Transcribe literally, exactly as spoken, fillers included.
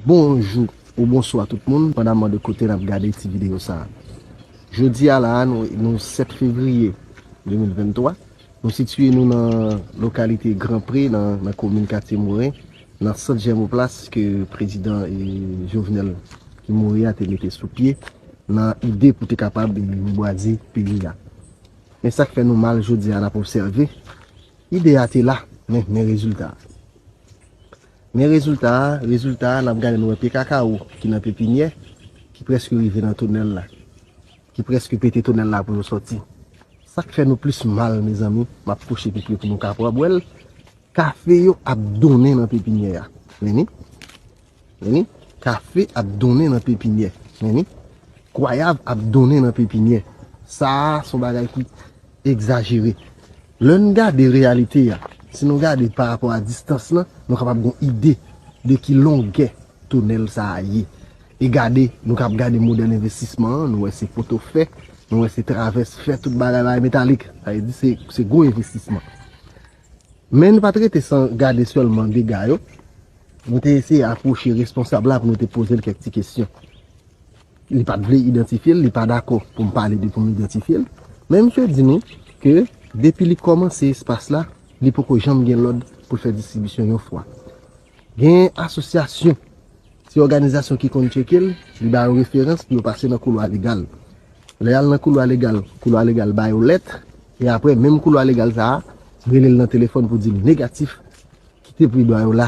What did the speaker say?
Bonjou ou bonswa tout moun, pandaman de kote n ap gade ti videyo sa a. Jodi a la a, nou, nou sèt fevriye de mil venntwa. Nou sitiye nou nan lokalite Gran Pre, nan, nan komin Katye Moren, nan sant Jèmoplas ke prezidan e Jovenel ki mouri a te mete sou pye, nan ide pou te kapab e, rebwaze peyi a. Men sa k fè nou mal jodi a, n ap obsève, ide a te la, men, men rezilta a. Men rezilta a, rezilta a, n ap gade, nou wè pye kakawo ki nan pepinyè, ki prèske rive nan tonèl la, ki prèske pete tonèl la pou yo sòti. Sa k fè nou plis mal, mezanmi, m ap kouche pi pre pou nou kapab wè l, kafe yo ap donnen nan pepinyè a. Men ni, men ni, kafe ap donnen nan pepinyè. Men ni, gwayav ap donnen nan pepinyè. Sa a se yon bagay ki egzajere. Lè n gade reyalite a, si nou gade pa rapò a distans lan, nou kapab gen yon ide de ki longè tonèl sa a ye. E gade, nou kab gade modèl envestisman an, nou wè se poto fè, nou wè se travès fè, tout bagay, bagay metalik. Sa vle di se, se gwo envestisman. Men nou pa t rete san gade sèlman dega yo. Nou te eseye apwoche responsab la pou nou te poze l kèk ti kesyon. Li pa t vle idantifye l, li pa dakò pou m pale de pou m idantifye l. Men misye di nou ke depi li kòmanse espas la, li poko janm gen lòd pou l fè distribisyon yon fwa. Gen asosyasyon, se òganizasyon ki konn tcheke l, li ba yo referans pou yo pase nan koulwa legal. Lè y al nan koulwa legal, koulwa legal ba yo lèt, e apre menm koulwa legal sa a rele l nan telefòn pou di l negatif, kite pri dwa yo la,